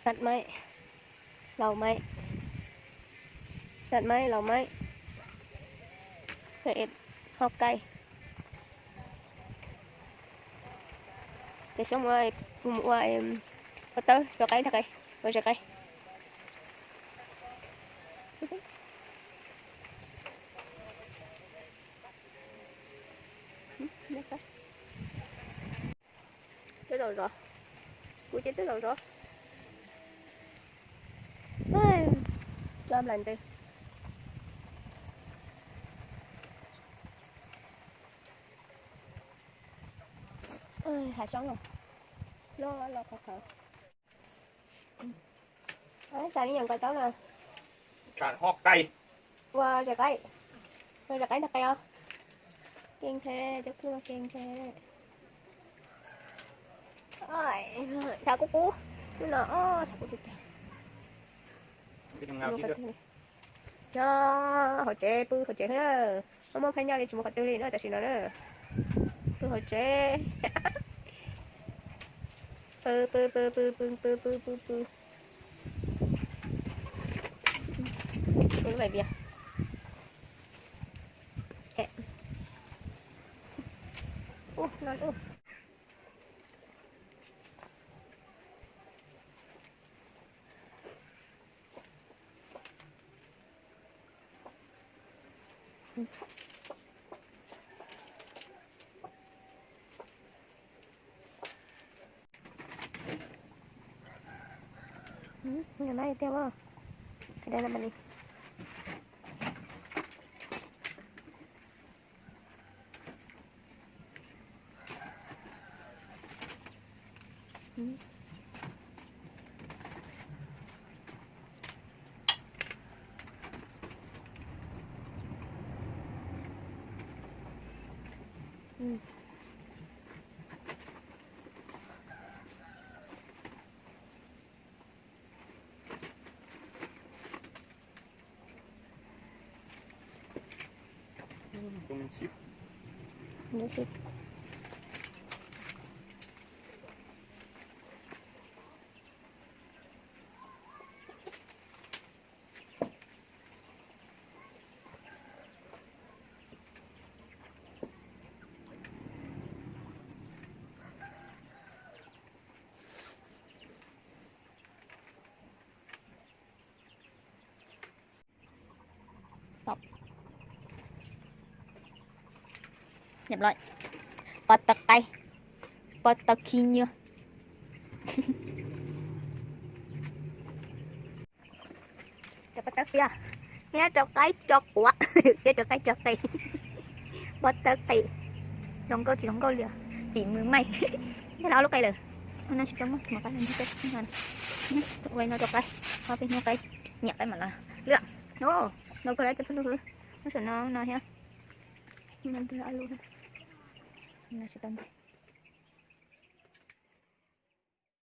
Tắt máy, lau máy. Tắt máy, lau máy. Rồi em học cái. Để sống ua, ua, ua tớ, rau qaib, rau qaib, ua rau qaib. Twb zaum zov. Kuv ces twb zaum zov. Coj nplam ntws. Hav soob los, los qhov qhov. Xav li yam nkaus tau na. Ho qais. Ua zes qaib. Ua zes qaib ntag qais os. Keej thiab, cov kwj no keej thiab. Tshav kub kub, hnub no tshav kub tiag tiag. Yog hauv tsev, pw hauv tsev xwb na. Muaj muaj phab nyaj li tsis mus qhov twg li na tam sim no na. Pw hauv tsev. Pw pw pw pw pw pw pw pw pw. Pw lub bai vias. Ub, no ub. Nyob no tiag mas. Hais dai no mas ni. Nyam loj. Pov tawv qaib. Pov tawv khib nyiab. Cov pov tawv qia, thiab rau qaib tso quav, thiab rau qaib tso qe. Pov tawv qe, zoo nkauj tsis zoo nkauj li os. Tib mws maij. Yog lawv ob lub qe lawm. No tsis tau muaj tus mos qaib no, ua no rau qaib, ob peb hnub qaib, nyiam qaib mam los lwm. No, no koj lawv txoj phooj ywg, lub saum no no thiab. No tsis tau ntev.